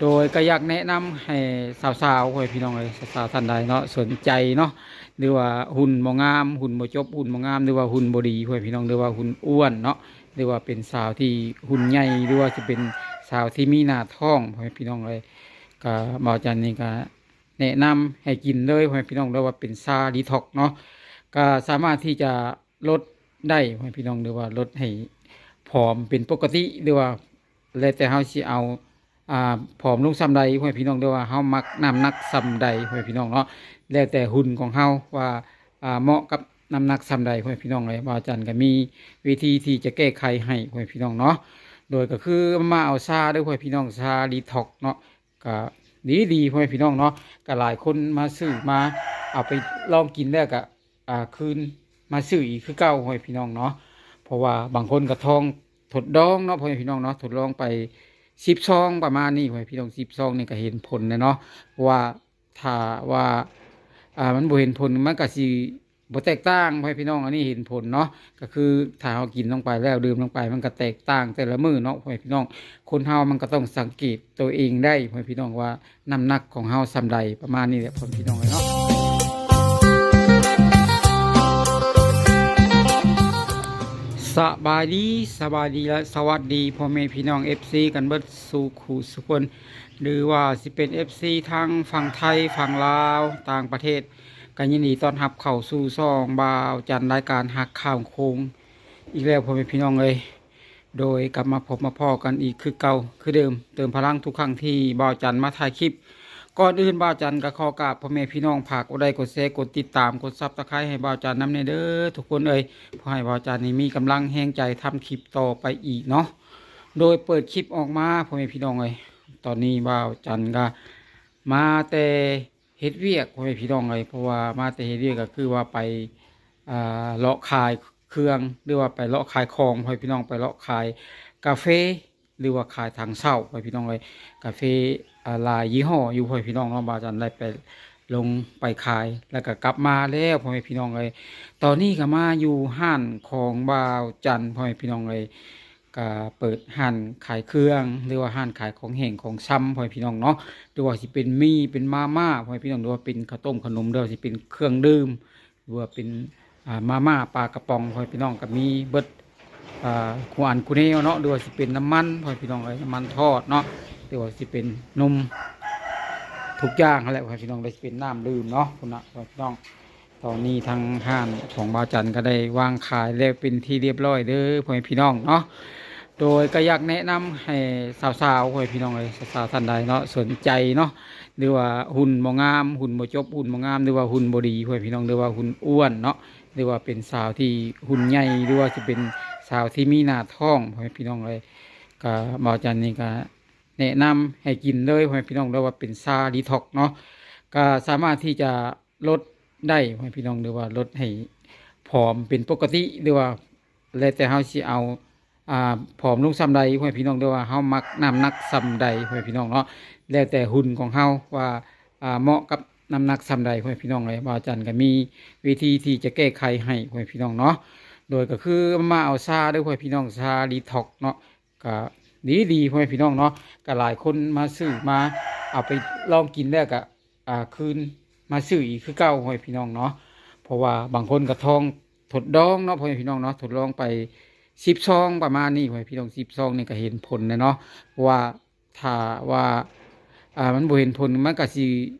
ໂດຍກໍຢາກແນະນຳໃຫ້ສາວໆ ພໍ່ແມ່ພີ່ນ້ອງເອີຍ ສາວໆ ທ່ານໃດເນາະ ສົນໃຈເນາະ ຫຼືວ່າຫຸ່ນບໍ່ງາມ ຫຸ່ນບໍ່ຈົບ ຫຸ່ນບໍ່ງາມ ຫຼືວ່າຫຸ່ນບໍ່ດີ ພໍ່ແມ່ພີ່ນ້ອງ ຫຼືວ່າຫຸ່ນອ້ວນເນາະ ຫຼືວ່າເປັນສາວທີ່ຫຸ່ນໃຫຍ່ ຫຼືວ່າຊິເປັນສາວທີ່ມີໜ້າທ້ອງ ພໍ່ແມ່ພີ່ນ້ອງເອີຍ ກໍບ່າວຈັນນີ້ກໍແນະນຳໃຫ້ກິນເລີຍ ພໍ່ແມ່ພີ່ນ້ອງ ຫຼືວ່າເປັນຊາດີທັອກເນາະ ກໍສາມາດທີ່ຈະ ລົດໄດ້ ພໍ່ແມ່ພີ່ນ້ອງ ຫຼືວ່າລົດໃຫ້ຜອມເປັນປົກກະຕິ ຫຼືວ່າແລ້ວແຕ່ເຮົາຊິເອົາ ອ່າ ຜອມລົງສ່ຳໃດ ພໍ່ແມ່ພີ່ນ້ອງ ຫຼືວ່າເຮົາມັກນ້ຳໜັກສ່ຳໃດ ພໍ່ແມ່ພີ່ນ້ອງເນາະ ແລ້ວແຕ່ຫຸ່ນຂອງເຮົາວ່າ ອ່າ ເໝາະກັບນ້ຳໜັກສ່ຳໃດ ພໍ່ແມ່ພີ່ນ້ອງເອີຍ ບ່າວຈັນກໍມີວິທີທີ່ຈະແກ້ໄຂໃຫ້ ພໍ່ແມ່ພີ່ນ້ອງເນາະ ໂດຍກໍຄືມາເອົາຊາເດີ ພໍ່ແມ່ພີ່ນ້ອງ ຊາດີທັອກເນາະ ກະດີໆ ພໍ່ແມ່ພີ່ນ້ອງເນາະ ກະຫຼາຍຄົນມາຊື້ມາເອົາໄປລອງກິນແລ້ວກະ ອ່າ ຄືນມາຊື້ອີກຄືເກົ່າ ພໍ່ແມ່ພີ່ນ້ອງເນາະ ເພາະວ່າບາງຄົນກະທອງທົດລອງເນາະ ພໍ່ແມ່ພີ່ນ້ອງເນາະ ທົດລອງໄປສິບຊອງປະມານນີ້ ພໍ່ແມ່ພີ່ນ້ອງ ສິບຊອງນີ້ກະເຫັນຜົນແລ້ວເນາະ ເພາະວ່າຖ້າວ່າ ອ່າ ມັນບໍ່ເຫັນຜົນ ມັນກະຊິ ບໍ່ແຕກຕ່າງ ພໍ່ແມ່ພີ່ນ້ອງ ອັນນີ້ເຫັນຜົນເນາະ ກໍຄືຖ້າເຮົາກິນລົງໄປແລ້ວ ດື່ມລົງໄປ ມັນກໍແຕກຕ່າງແຕ່ລະມື້ເນາະ ພໍ່ແມ່ພີ່ນ້ອງ ຄົນເຮົາມັນກໍຕ້ອງສັງເກດຕົວເອງໄດ້ ພໍ່ແມ່ພີ່ນ້ອງ ວ່ານ້ຳໜັກຂອງເຮົາສ່ຳໃດ ປະມານນີ້ແຫຼະ ພໍ່ແມ່ພີ່ນ້ອງເອີຍເນາະ. ສະບາຍດີ ສະບາຍດີ ແລະ ສະຫວັດດີ ພໍ່ແມ່ພີ່ນ້ອງ ເອັຟຊີ ກັນເບິດສູ່ຄູ່ສູ່ຄົນ ຫຼືວ່າຊິເປັນ ເອັຟຊີ ທັງຝັ່ງໄທ ຝັ່ງລາວ ຕ່າງປະເທດ ກໍຍິນດີຕ້ອນຮັບເຂົ້າສູ່ຊ່ອງບ່າວຈັນ ລາຍການຮັກຂ້າມໂຂງອີກແລ້ວ ພໍ່ແມ່ພີ່ນ້ອງເອີຍ ໂດຍກັບມາພົບມາພໍ້ກັນອີກຄືເກົ່າຄືເດີມ ເຕີມພະລັງທຸກຄັ້ງທີ່ບ່າວຈັນມາຖ່າຍຄລິບ. ກ່ອນອື່ນບ່າວຈັນກໍຂໍກາບພໍ່ແມ່ພີ່ນ້ອງ ຝາກກົດໄລກົດແຊ ກົດຕິດຕາມ ກົດຊັບສະໄຄໃຫ້ບ່າວຈັນນຳແດ່ເດີທຸກຄົນເອີຍ ເພື່ອໃຫ້ບ່າວຈັນນີ້ມີກຳລັງແຮງໃຈທຳຄລິບຕໍ່ໄປອີກເນາະ. ໂດຍເປີດຄລິບອອກມາ ພໍ່ແມ່ພີ່ນ້ອງເອີຍ ຕອນນີ້ບ່າວຈັນກໍມາແຕ່ ເຮັດວຽກ ພໍ່ແມ່ພີ່ນ້ອງເອີຍ ເພາະວ່າມາແຕ່ເຮັດວຽກກໍຄືວ່າໄປ ອ່າ ເລາະຂາຍເຄື່ອງ ຫຼືວ່າໄປເລາະຂາຍຂອງ ພໍ່ແມ່ພີ່ນ້ອງ ໄປເລາະຂາຍກາເຟ ຫຼືວ່າຂາຍຖັງເຊົ່າ ພໍ່ແມ່ພີ່ນ້ອງເອີຍ ກາເຟ ອ່າ ຫຼາຍຍີ່ຫໍ້ຢູ່ ພໍ່ແມ່ພີ່ນ້ອງເນາະ ບ່າວຈັນໄດ້ໄປ ລົງໄປຂາຍ ແລ້ວກໍກັບມາແລ້ວ ພໍ່ແມ່ພີ່ນ້ອງເອີຍ ຕອນນີ້ກໍມາຢູ່ຮ້ານຂອງບ່າວຈັນ ພໍ່ແມ່ພີ່ນ້ອງເອີຍ ກະເປີດຮ້ານຂາຍເຄື່ອງ ຫຼືວ່າຮ້ານຂາຍຂອງແຫ້ງຂອງຊຳ ພໍ່ແມ່ພີ່ນ້ອງເນາະ ຫຼືວ່າຊິເປັນໝີ່ ເປັນມາມ່າ ພໍ່ແມ່ພີ່ນ້ອງ ຫຼືວ່າເປັນເຂົ້າຕົ້ມເຂົ້າໜົມ ຫຼືວ່າຊິເປັນເຄື່ອງດື່ມ ຫຼືວ່າເປັນ ອ່າ ມາມ່າ ປາກະປ໋ອງ ພໍ່ແມ່ພີ່ນ້ອງ ກໍມີເບິດ ອ່າ ຄູ່ອັນຄູ່ແນວເນາະ ຫຼືວ່າຊິເປັນນ້ຳມັນ ພໍ່ແມ່ພີ່ນ້ອງເອີຍ ນ້ຳມັນທອດເນາະ ຫຼືວ່າຊິເປັນນົມ ທຸກຢ່າງຫັ້ນແຫຼະ ພໍ່ແມ່ພີ່ນ້ອງ ຫຼືຊິເປັນນ້ຳດື່ມເນາະ ພຸ້ນນະ ພໍ່ແມ່ພີ່ນ້ອງ. ຕອນນີ້ທາງຮ້ານຂອງບ່າວຈັນກໍໄດ້ວາງຂາຍແລ້ວເປັນທີ່ລຽບຮ້ອຍເດີ ພໍ່ແມ່ພີ່ນ້ອງເນາະ ໂດຍກໍຢາກແນະນຳໃຫ້ສາວໆ ພໍ່ແມ່ພີ່ນ້ອງເອີຍ ສາວໆ ທ່ານໃດເນາະ ສົນໃຈເນາະ ຫຼືວ່າຫຸ່ນບໍ່ງາມ ຫຸ່ນບໍ່ຈົບ ຫຸ່ນບໍ່ງາມ ຫຼືວ່າຫຸ່ນບໍ່ດີ ພໍ່ແມ່ພີ່ນ້ອງ ຫຼືວ່າຫຸ່ນອ້ວນເນາະ ຫຼືວ່າເປັນສາວທີ່ຫຸ່ນໃຫຍ່ ຫຼືວ່າຊິເປັນສາວທີ່ມີໜ້າທ້ອງ ພໍ່ແມ່ພີ່ນ້ອງເອີຍ ກໍບ່າວຈັນນີ້ກໍແນະນຳໃຫ້ກິນເລີຍ ພໍ່ແມ່ພີ່ນ້ອງ ຫຼືວ່າເປັນຊາດີທັອກເນາະ ກໍສາມາດທີ່ຈະ ລົດໄດ້ ພໍ່ແມ່ພີ່ນ້ອງ ຫຼືວ່າລົດໃຫ້ຜອມເປັນປົກກະຕິ ຫຼືວ່າແລ້ວແຕ່ເຮົາຊິເອົາ ອ່າ ຜອມລົງສ່ຳໃດ ພໍ່ແມ່ພີ່ນ້ອງ ຫຼືວ່າເຮົາມັກນ້ຳໜັກສ່ຳໃດ ພໍ່ແມ່ພີ່ນ້ອງເນາະ ແລ້ວແຕ່ຫຸ່ນຂອງເຮົາວ່າ ອ່າ ເໝາະກັບນ້ຳໜັກສ່ຳໃດ ພໍ່ແມ່ພີ່ນ້ອງເອີຍ ບ່າວຈັນກໍມີວິທີທີ່ຈະແກ້ໄຂໃຫ້ ພໍ່ແມ່ພີ່ນ້ອງເນາະ ໂດຍກໍຄືມາເອົາຊາເດີ ພໍ່ແມ່ພີ່ນ້ອງ ຊາດີທັອກເນາະ ກະດີໆ ພໍ່ແມ່ພີ່ນ້ອງເນາະ ກະຫຼາຍຄົນມາຊື້ມາເອົາໄປລອງກິນແລ້ວກະ ອ່າ ຄືນມາຊື້ອີກຄືເກົ່າ ພໍ່ແມ່ພີ່ນ້ອງເນາະ ເພາະວ່າບາງຄົນກະທອງທົດລອງເນາະ ພໍ່ແມ່ພີ່ນ້ອງເນາະ ທົດລອງໄປສິບຊອງປະມານນີ້ ພໍ່ແມ່ພີ່ນ້ອງ ສິບຊອງນີ້ກະເຫັນຜົນແລ້ວເນາະ ເພາະວ່າຖ້າວ່າ ອ່າ ມັນບໍ່ເຫັນຜົນ ມັນກະຊິ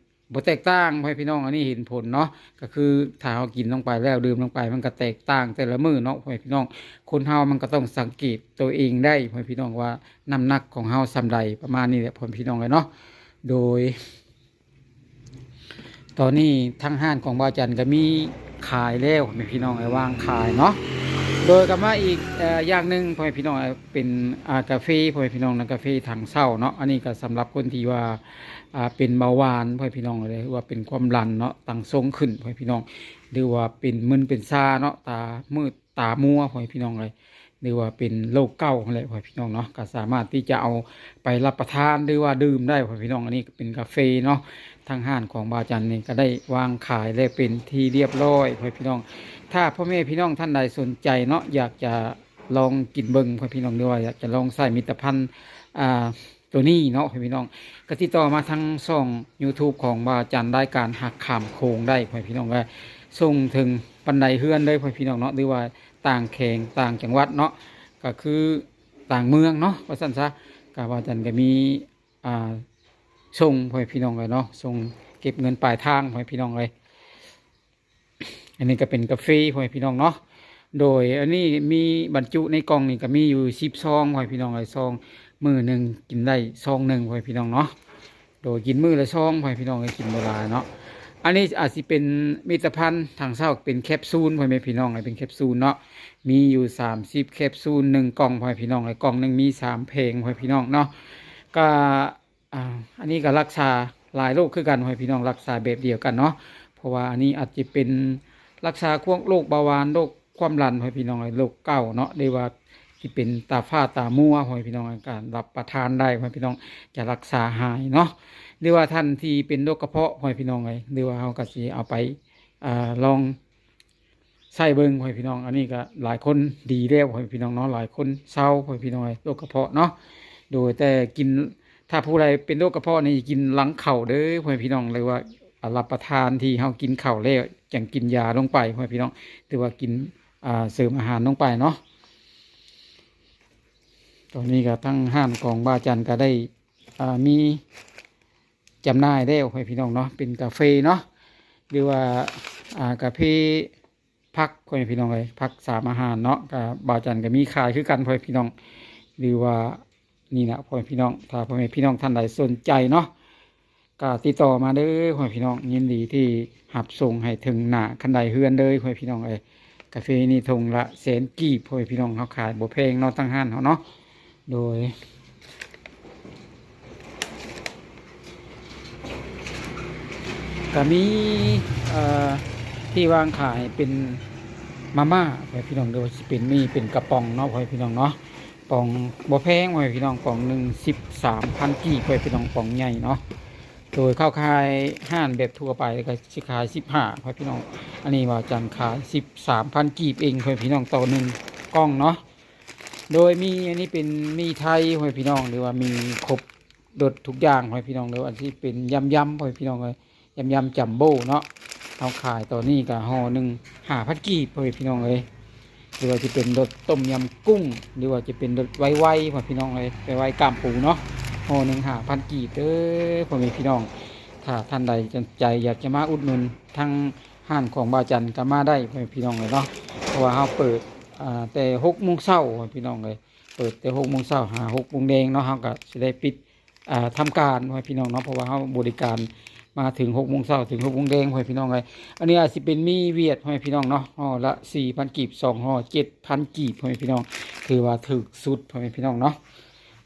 ບໍ່ແຕກຕ່າງ ພໍ່ແມ່ພີ່ນ້ອງ ອັນນີ້ເຫັນຜົນເນາະ ກໍຄືຖ້າເຮົາກິນລົງໄປແລ້ວ ດື່ມລົງໄປ ມັນກໍແຕກຕ່າງແຕ່ລະມື້ເນາະ ພໍ່ແມ່ພີ່ນ້ອງ ຄົນເຮົາມັນກໍຕ້ອງສັງເກດຕົວເອງໄດ້ ພໍ່ແມ່ພີ່ນ້ອງ ວ່ານ້ຳໜັກຂອງເຮົາສ່ຳໃດ ປະມານນີ້ແຫຼະ ພໍ່ແມ່ພີ່ນ້ອງເອີຍເນາະ ໂດຍ ຕອນນີ້ທາງຮ້ານຂອງບ່າວຈັນກໍມີຂາຍແລ້ວ ພໍ່ແມ່ພີ່ນ້ອງເອີຍ ວາງຂາຍເນາະ ໂດຍກໍມາອີກ ເອີ ຢ່າງໜຶ່ງ ພໍ່ແມ່ພີ່ນ້ອງເອີຍ ເປັນ ອ່າ ກາເຟ ພໍ່ແມ່ພີ່ນ້ອງ ກາເຟຖັງເຊົ່າເນາະ ອັນນີ້ກໍສຳລັບຄົນທີ່ວ່າ ອ່າ ເປັນເບົາຫວານ ພໍ່ແມ່ພີ່ນ້ອງເອີຍ ຫຼືວ່າເປັນຄວາມດັນເນາະ ຕັ້ງຊົງຂຶ້ນ ພໍ່ແມ່ພີ່ນ້ອງ ຫຼືວ່າເປັນມຶນເປັນຊາເນາະ ຕາມືດຕາມົວ ພໍ່ແມ່ພີ່ນ້ອງເອີຍ ຫຼືວ່າເປັນໂລກເກົາຫັ້ນແຫຼະ ພໍ່ແມ່ພີ່ນ້ອງເນາະ ກໍສາມາດທີ່ຈະເອົາໄປຮັບປະທານ ຫຼືວ່າດື່ມໄດ້ ພໍ່ແມ່ພີ່ນ້ອງ ອັນນີ້ກໍເປັນກາເຟເນາະ ທາງຮ້ານຂອງບ່າວຈັນນີ້ກໍໄດ້ວາງຂາຍແລ້ວເປັນທີ່ລຽບຮ້ອຍ ພໍ່ແມ່ພີ່ນ້ອງ ຖ້າພໍ່ແມ່ພີ່ນ້ອງທ່ານໃດສົນໃຈເນາະ ຢາກຈະລອງກິນເບິ່ງ ພໍ່ແມ່ພີ່ນ້ອງ ຫຼືວ່າຢາກຈະລອງໃຊ້ຜະລິດຕະພັນ ອ່າ ໂຕນີ້ເນາະ ພໍ່ແມ່ພີ່ນ້ອງ ກໍຕິດຕໍ່ມາທາງຊ່ອງ YouTube ຂອງບ່າວຈັນ ລາຍການຮັກຂ້າມໂຂງໄດ້ ພໍ່ແມ່ພີ່ນ້ອງເອີຍ ສົ່ງເຖິງບັນໄດເຮືອນເລີຍ ພໍ່ແມ່ພີ່ນ້ອງເນາະ ຫຼືວ່າຕ່າງແຂວງຕ່າງຈັງຫວັດເນາະ ກໍຄືຕ່າງເມືອງເນາະ ວ່າຊັ້ນຊະ ກໍບ່າວຈັນກໍມີ ອ່າ ສົ່ງ ພໍ່ແມ່ພີ່ນ້ອງເອີຍເນາະ ສົ່ງເກັບເງິນປາຍທາງ ພໍ່ແມ່ພີ່ນ້ອງເອີຍ. ອັນນີ້ກໍເປັນກາເຟ ພໍ່ແມ່ພີ່ນ້ອງເນາະ ໂດຍອັນນີ້ມີບັນຈຸໃນກ່ອງນີ້ກໍມີຢູ່ສິບຊອງ ພໍ່ແມ່ພີ່ນ້ອງເອີຍ ຊອງມື້ໜຶ່ງກິນໄດ້ຊອງໜຶ່ງ ພໍ່ແມ່ພີ່ນ້ອງເນາະ ໂດຍກິນມື້ລະຊອງ ພໍ່ແມ່ພີ່ນ້ອງເອີຍ ກິນບໍ່ຫຼາຍເນາະ. ອັນນີ້ອາດຊິເປັນເມັດຕະພັນ ທາງເຊົ້າເປັນແຄບຊູນ ພໍ່ແມ່ພີ່ນ້ອງເອີຍ ເປັນແຄບຊູນເນາະ ມີຢູ່ສາມສິບແຄບຊູນ ໜຶ່ງກ່ອງ ພໍ່ແມ່ພີ່ນ້ອງເອີຍ ກ່ອງໜຶ່ງມີສາມແຜງ ພໍ່ແມ່ພີ່ນ້ອງເນາະ ກະ ອ່າ ອັນນີ້ກໍຮັກສາຫຼາຍໂລກຄືກັນ ພໍ່ແມ່ພີ່ນ້ອງ ຮັກສາແບບດຽວກັນເນາະ ເພາະວ່າອັນນີ້ອາດຈະເປັນຮັກສາພວກໂລກເບົາຫວານ ໂລກຄວາມດັນ ພໍ່ແມ່ພີ່ນ້ອງ ໂລກເກົ່າເນາະ ຫຼືວ່າຊິເປັນຕາຟ້າຕາມົວ ພໍ່ແມ່ພີ່ນ້ອງ ການຮັບປະທານໄດ້ ພໍ່ແມ່ພີ່ນ້ອງ ຈະຮັກສາຫາຍເນາະ ຫຼືວ່າທ່ານທີ່ເປັນໂລກກະເພາະ ພໍ່ແມ່ພີ່ນ້ອງເອີຍ ຫຼືວ່າເຮົາກໍຊິເອົາໄປ ອ່າ ລອງ ໃຊ້ເບິ່ງ ພໍ່ແມ່ພີ່ນ້ອງ ອັນນີ້ກໍຫຼາຍຄົນດີແລ້ວ ພໍ່ແມ່ພີ່ນ້ອງເນາະ ຫຼາຍຄົນເຊົາ ພໍ່ແມ່ພີ່ນ້ອງເອີຍ ໂລກກະເພາະເນາະ ໂດຍແຕ່ກິນ ຖ້າຜູ້ໃດເປັນໂລກກະເພາະນີ້ກິນຫຼັງເຂົ້າເດີ ພໍ່ແມ່ພີ່ນ້ອງ ຫຼືວ່າ ອາ ຮັບປະທານທີ່ເຮົາກິນເຂົ້າແລ້ວຈັ່ງກິນຢາລົງໄປ ພໍ່ແມ່ພີ່ນ້ອງ ຫຼືວ່າກິນ ອ່າ ເສີມອາຫານລົງໄປເນາະ. ຕອນນີ້ກໍທາງຮ້ານຂອງບ່າວຈັນກໍໄດ້ ອ່າ ມີ ຈຳໜ່າຍແລ້ວ ພໍ່ແມ່ພີ່ນ້ອງເນາະ ເປັນກາເຟເນາະ ຫຼືວ່າ ອ່າ ກາເຟຜັກ ພໍ່ແມ່ພີ່ນ້ອງເອີຍ ຜັກສາມອາຫານເນາະ ກະບ່າວຈັນກໍມີຂາຍຄືກັນ ພໍ່ແມ່ພີ່ນ້ອງ ຫຼືວ່ານີ້ນະ ພໍ່ແມ່ພີ່ນ້ອງ ຖ້າພໍ່ແມ່ພີ່ນ້ອງທ່ານໃດສົນໃຈເນາະ ກໍຕິດຕໍ່ມາເດີ ພໍ່ແມ່ພີ່ນ້ອງ ຍິນດີທີ່ຮັບສົ່ງໃຫ້ເຖິງໜ້າຄັນໄດເຮືອນເລີຍ ພໍ່ແມ່ພີ່ນ້ອງເອີຍ. ກາເຟນີ້ຖົງລະແສນກີບ ພໍ່ແມ່ພີ່ນ້ອງ ເຮົາຂາຍບໍ່ແພງເນາະ ທາງຮ້ານເຮົາເນາະ ໂດຍ ກະມີ ເອີ ທີ່ວາງຂາຍເປັນມາມ່າ ພໍ່ແມ່ພີ່ນ້ອງ ຫຼືວ່າຊິເປັນມີເປັນກະປ໋ອງເນາະ ພໍ່ແມ່ພີ່ນ້ອງເນາະ ປ໋ອງບໍ່ແພງ ພໍ່ແມ່ພີ່ນ້ອງ ປ໋ອງໜຶ່ງສິບສາມພັນກີບ ພໍ່ແມ່ພີ່ນ້ອງ ປ໋ອງໃຫຍ່ເນາະ ໂດຍເຂົາຂາຍຮ້ານແບບທົ່ວໄປກໍຊິຂາຍສິບຫ້າ ພໍ່ແມ່ພີ່ນ້ອງ ອັນນີ້ບ່າວຈັນຂາຍສິບສາມພັນກີບເອງ ພໍ່ແມ່ພີ່ນ້ອງ ຕໍ່ໜຶ່ງກ່ອງເນາະ ໂດຍມີອັນນີ້ເປັນໝີ່ໄທ ພໍ່ແມ່ພີ່ນ້ອງ ຫຼືວ່າໝີ່ຄົບລົດທຸກຢ່າງ ພໍ່ແມ່ພີ່ນ້ອງ ຫຼືວ່າຊິເປັນຢຳໆ ພໍ່ແມ່ພີ່ນ້ອງເອີຍ ຢຳໆຈັມໂບ້ເນາະ ເຮົາຂາຍຕອນນີ້ກໍຫໍ່ໜຶ່ງຫ້າພັນກີບ ພໍ່ແມ່ພີ່ນ້ອງເອີຍ ຫຼືວ່າຊິເປັນລົດຕົ້ມຍຳກຸ້ງ ຫຼືວ່າຈະເປັນລົດໄວໆ ພໍ່ແມ່ພີ່ນ້ອງເອີຍ ໄວໆກ້າມປູເນາະ ຫໍ່ໜຶ່ງຫ້າພັນກີບເດີ ພໍ່ແມ່ພີ່ນ້ອງ. ຖ້າທ່ານໃດສົນໃຈຢາກຈະມາອຸດໜູນທາງຮ້ານຂອງບ່າວຈັນກໍມາໄດ້ ພໍ່ແມ່ພີ່ນ້ອງເອີຍເນາະ ເພາະວ່າເຮົາເປີດ ອ່າ ແຕ່ຫົກໂມງເຊົ້າ ພໍ່ແມ່ພີ່ນ້ອງເອີຍ ເປີດແຕ່ຫົກໂມງເຊົ້າຫາຫົກໂມງແລງເນາະ ເຮົາກໍຊິໄດ້ປິດ ອ່າ ທຳການ ພໍ່ແມ່ພີ່ນ້ອງເນາະ ເພາະວ່າເຮົາບໍລິການມາເຖິງຫົກໂມງເຊົ້າເຖິງຫົກໂມງແລງ ພໍ່ແມ່ພີ່ນ້ອງເອີຍ. ອັນນີ້ອາດຊິເປັນໝີ່ຫວຽດ ພໍ່ແມ່ພີ່ນ້ອງເນາະ ຫໍ່ລະສີ່ພັນກີບ ສອງຫໍ່ເຈັດພັນກີບ ພໍ່ແມ່ພີ່ນ້ອງ ຖືວ່າຖືກສຸດ ພໍ່ແມ່ພີ່ນ້ອງເນາະ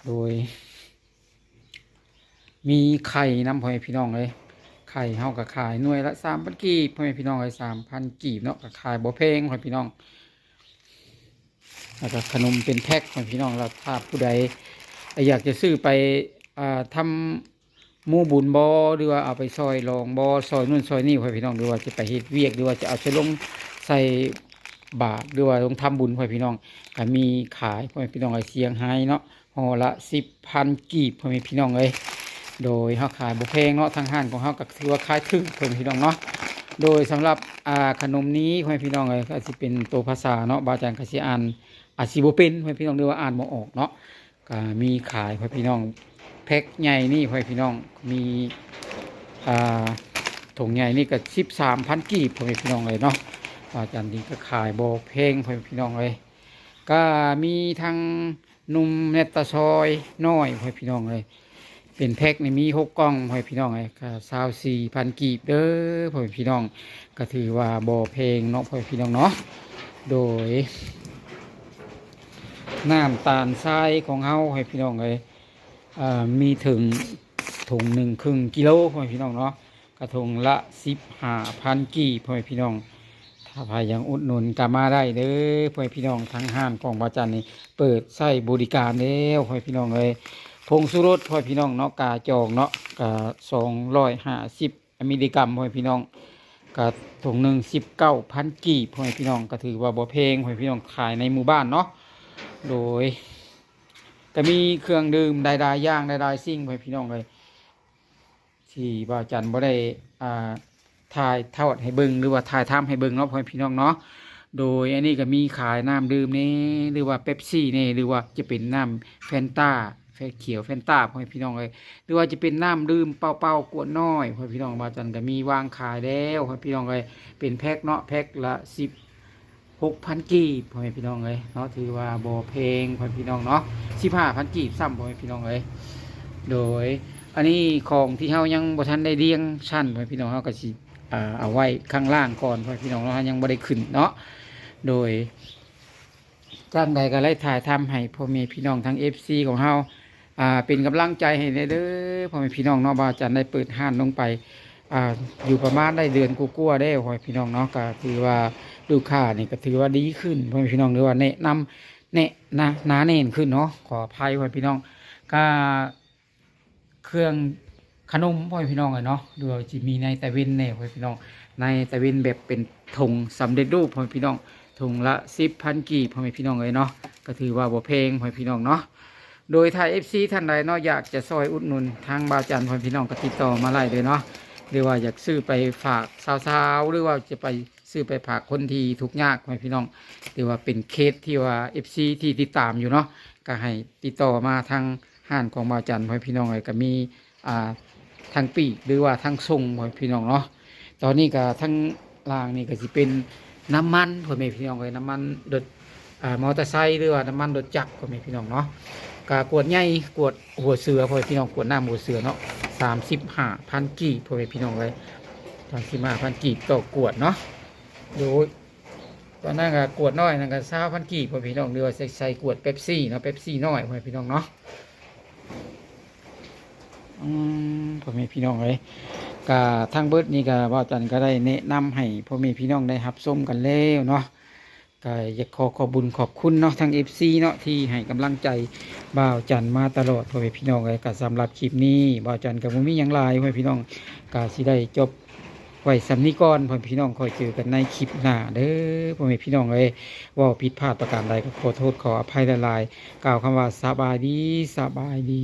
ໂດຍມີໄຂ່ນຳ ພໍ່ແມ່ພີ່ນ້ອງເອີຍ ໄຂ່ເຮົາກໍຂາຍໜ່ວຍລະສາມພັນກີບ ພໍ່ແມ່ພີ່ນ້ອງເອີຍ ສາມພັນກີບເນາະ ກໍຂາຍບໍ່ແພງ ພໍ່ແມ່ພີ່ນ້ອງ. ແລ້ວກໍຂະໜົມເປັນແພັກ ພໍ່ແມ່ພີ່ນ້ອງ ແລ້ວຖ້າຜູ້ໃດຢາກຈະຊື້ໄປ ອ່າ ທຳໝູບຸນບໍ ຫຼືວ່າເອົາໄປຊ່ອຍລອງບໍ ຊ່ອຍໂນ້ນຊ່ອຍນີ້ ພໍ່ແມ່ພີ່ນ້ອງ ຫຼືວ່າຈະໄປເຮັດວຽກ ຫຼືວ່າຈະເອົາໄປລົງໃສ່ບາດ ຫຼືວ່າລົງທຳບຸນ ພໍ່ແມ່ພີ່ນ້ອງ ກໍມີຂາຍ ພໍ່ແມ່ພີ່ນ້ອງ ເອີຍ ສຽງໄຮເນາະ ຫໍ່ລະສິບພັນກີບ ພໍ່ແມ່ພີ່ນ້ອງເອີຍ ໂດຍເຮົາຂາຍບໍ່ແພງເນາະ ທາງຮ້ານຂອງເຮົາກໍຖືວ່າຂາຍຖືກ ພໍ່ແມ່ພີ່ນ້ອງເນາະ. ໂດຍສຳລັບ ອ່າ ຂະໜົມນີ້ ພໍ່ແມ່ພີ່ນ້ອງເອີຍ ກໍຊິເປັນໂຕພາສາເນາະ ບ່າວຈັນກໍຊິອ່ານ ອາດຊິບໍ່ເປັນ ພໍ່ແມ່ພີ່ນ້ອງ ຫຼືວ່າອ່ານບໍ່ອອກເນາະ ກໍມີຂາຍ ພໍ່ແມ່ພີ່ນ້ອງ ແພັກໃຫຍ່ນີ້ ພໍ່ແມ່ພີ່ນ້ອງ ມີ ອ່າ ຖົງໃຫຍ່ນີ້ກໍສິບສາມພັນກີບ ພໍ່ແມ່ພີ່ນ້ອງເອີຍເນາະ ວ່າຈັ່ງນີ້ກໍຂາຍບໍ່ແພງ ພໍ່ແມ່ພີ່ນ້ອງເອີຍ ກໍມີທັງໜຸ່ມແນດຕາຊອຍນ້ອຍ ພໍ່ແມ່ພີ່ນ້ອງເອີຍ ເປັນແພັກນີ້ມີຫົກກ່ອງ ພໍ່ແມ່ພີ່ນ້ອງເອີຍ ກໍຊາວສີ່ພັນກີບເດີ ພໍ່ແມ່ພີ່ນ້ອງ ກໍຖືວ່າບໍ່ແພງເນາະ ພໍ່ແມ່ພີ່ນ້ອງເນາະ ໂດຍ ນ້ຳຕານຊາຍຂອງເຮົາ ພໍ່ແມ່ພີ່ນ້ອງເອີຍ ອ່າ ມີເຖິງຖົງໜຶ່ງເຄິ່ງກິໂລ ພໍ່ແມ່ພີ່ນ້ອງເນາະ ກະຖົງລະສິບຫ້າພັນກີບ ພໍ່ແມ່ພີ່ນ້ອງ ຖ້າໃຜຢາກອຸດໜູນກະມາໄດ້ເດີ ພໍ່ແມ່ພີ່ນ້ອງ ທາງຮ້ານຂອງບ່າວຈັນນີ້ເປີດໃຊ້ບໍລິການແລ້ວ ພໍ່ແມ່ພີ່ນ້ອງເອີຍ ຜົງຊູລົດ ພໍ່ແມ່ພີ່ນ້ອງເນາະ ກາຈອງເນາະ ກະສອງຮ້ອຍຫ້າສິບອາເມລິກັນ ພໍ່ແມ່ພີ່ນ້ອງ ກະຖົງໜຶ່ງສິບເກົ້າພັນກີບ ພໍ່ແມ່ພີ່ນ້ອງ ກະຖືວ່າບໍ່ແພງ ພໍ່ແມ່ພີ່ນ້ອງ ຂາຍໃນໝູ່ບ້ານເນາະ ໂດຍ ກໍມີເຄື່ອງດື່ມຫຼາຍໆຢ່າງ ຫຼາຍໆສິ່ງ ພໍ່ແມ່ພີ່ນ້ອງເອີຍ ທີ່ບ່າວຈັນບໍ່ໄດ້ ອ່າ ຖ່າຍທອດໃຫ້ເບິ່ງ ຫຼືວ່າຖ່າຍທຳໃຫ້ເບິ່ງເນາະ ພໍ່ແມ່ພີ່ນ້ອງເນາະ. ໂດຍອັນນີ້ກໍມີຂາຍນ້ຳດື່ມແດ່ ຫຼືວ່າເປັບຊີແດ່ ຫຼືວ່າຈະເປັນນ້ຳແຟນຕາ ແຟນຂຽວ ແຟນຕາ ພໍ່ແມ່ພີ່ນ້ອງເອີຍ ຫຼືວ່າຈະເປັນນ້ຳດື່ມເປົ່າໆ ກວດນ້ອຍ ພໍ່ແມ່ພີ່ນ້ອງ. ບ່າວຈັນກໍມີວາງຂາຍແລ້ວ ພໍ່ແມ່ພີ່ນ້ອງເອີຍ ເປັນແພັກເນາະ ແພັກລະສິບ ຫົກພັນກີບ ພໍ່ແມ່ພີ່ນ້ອງເອີຍເນາະ ຖືວ່າບໍ່ແພງ ພໍ່ແມ່ພີ່ນ້ອງເນາະ ສິບຫ້າພັນກີບຊ້ຳ ພໍ່ແມ່ພີ່ນ້ອງເອີຍ. ໂດຍອັນນີ້ຂອງທີ່ເຮົາຍັງບໍ່ທັນໄດ້ລຽງຊັ້ນ ພໍ່ແມ່ພີ່ນ້ອງ ເຮົາກໍຊິ ອ່າ ເອົາໄວ້ຂ້າງລ່າງກ່ອນ ພໍ່ແມ່ພີ່ນ້ອງເນາະ ເຮົາຍັງບໍ່ໄດ້ຂຶ້ນເນາະ. ໂດຍຈັ່ງໃດກໍໄດ້ຖ່າຍທຳໃຫ້ພໍ່ແມ່ພີ່ນ້ອງທາງເອັຟຊີຂອງເຮົາ ອ່າ ເປັນກຳລັງໃຈໃຫ້ແດ່ເດີ ພໍ່ແມ່ພີ່ນ້ອງເນາະ. ບ່າວຈັນໄດ້ເປີດຮ້ານລົງໄປ ອ່າ ຢູ່ປະມານໄດ້ເດືອນກວ່າໆແລ້ວ ພໍ່ແມ່ພີ່ນ້ອງເນາະ ກໍຖືວ່າລູກຄ້ານີ້ກໍຖືວ່າດີຂຶ້ນ ພໍ່ແມ່ພີ່ນ້ອງ ຫຼືວ່າແນະນຳ ແນະນະ ໜາແໜ້ນຂຶ້ນເນາະ ຂໍອະໄພ ພໍ່ແມ່ພີ່ນ້ອງ. ກໍເຄື່ອງຂະໜົມ ພໍ່ແມ່ພີ່ນ້ອງເອີຍເນາະ ຫຼືວ່າຊິມີໃນຕາເວັນແດ່ ພໍ່ແມ່ພີ່ນ້ອງ ໃນຕາເວັນແບບເປັນຖົງສຳເລັດຮູບ ພໍ່ແມ່ພີ່ນ້ອງ ຖົງລະສິບພັນກີບ ພໍ່ແມ່ພີ່ນ້ອງເອີຍເນາະ ກໍຖືວ່າບໍ່ແພງ ພໍ່ແມ່ພີ່ນ້ອງເນາະ. ໂດຍຖ້າເອັຟຊີທ່ານໃດເນາະ ຢາກຈະຊ່ອຍອຸດໜູນທາງບ່າວຈັນ ພໍ່ແມ່ພີ່ນ້ອງ ກໍຕິດຕໍ່ມາໄດ້ເລີຍເນາະ ຫຼືວ່າຢາກຊື້ໄປຝາກສາວໆ ຫຼືວ່າຈະໄປຊື້ໄປຝາກຄົນທີ່ທຸກຍາກ ພໍ່ແມ່ພີ່ນ້ອງ ຫຼືວ່າເປັນເຄສທີ່ວ່າເອັຟຊີທີ່ຕິດຕາມຢູ່ເນາະ ກໍໃຫ້ຕິດຕໍ່ມາທາງຮ້ານຂອງບ່າວຈັນ ພໍ່ແມ່ພີ່ນ້ອງເອີຍ ກໍມີ ອ່າ ທັງປີກ ຫຼືວ່າທັງສົ່ງ ພໍ່ແມ່ພີ່ນ້ອງເນາະ. ຕອນນີ້ກໍທາງລ່າງນີ້ກໍຊິເປັນນ້ຳມັນ ພໍ່ແມ່ພີ່ນ້ອງເອີຍ ນ້ຳມັນລົດ ອ່າ ມໍເຕີໄຊ ຫຼືວ່ານ້ຳມັນລົດຈັກ ພໍ່ແມ່ພີ່ນ້ອງເນາະ. ກະກວດໃຫຍ່ ກວດຫົວເສືອ ພໍ່ແມ່ພີ່ນ້ອງ ກວດນ້ຳຫົວເສືອເນາະ ສາມສິບຫ້າພັນກີບ ພໍ່ແມ່ພີ່ນ້ອງເອີຍ ສາມສິບຫ້າພັນກີບຕໍ່ກວດເນາະ. ໂດຍຕອນນັ້ນກະກວດນ້ອຍນັ້ນກະຊາວພັນກີບ ພໍ່ແມ່ພີ່ນ້ອງ ຫຼືວ່າໃສ່ ໃສ່ກວດເປັບຊີເນາະ ເປັບຊີນ້ອຍ ພໍ່ແມ່ພີ່ນ້ອງເນາະ. ອືມ ພໍ່ແມ່ພີ່ນ້ອງເອີຍ ກະທັງເບິດນີ້ກະບ່າວຈັນກໍໄດ້ແນະນຳໃຫ້ພໍ່ແມ່ພີ່ນ້ອງໄດ້ຮັບຊົມກັນແລ້ວເນາະ. ກໍຢາກຂໍຂອບບຸນຂອບຄຸນເນາະ ທາງເອັຟຊີເນາະ ທີ່ໃຫ້ກຳລັງໃຈບ່າວຈັນມາຕະຫຼອດ ພໍ່ແມ່ພີ່ນ້ອງເອີຍ. ກໍສຳລັບຄລິບນີ້ບ່າວຈັນກໍບໍ່ມີຫຍັງຫຼາຍ ພໍ່ແມ່ພີ່ນ້ອງ ກໍຊິໄດ້ຈົບໄວ້ສ່ຳນີ້ກ່ອນ ພໍ່ແມ່ພີ່ນ້ອງ. ຄ່ອຍເຈີກັນໃນຄລິບໜ້າເດີ ພໍ່ແມ່ພີ່ນ້ອງເອີຍ. ເວົ້າຜິດພາດປະການໃດກໍຂໍໂທດຂໍອະໄພຫຼາຍໆ. ກ່າວຄຳວ່າສະບາຍດີ ສະບາຍດີ.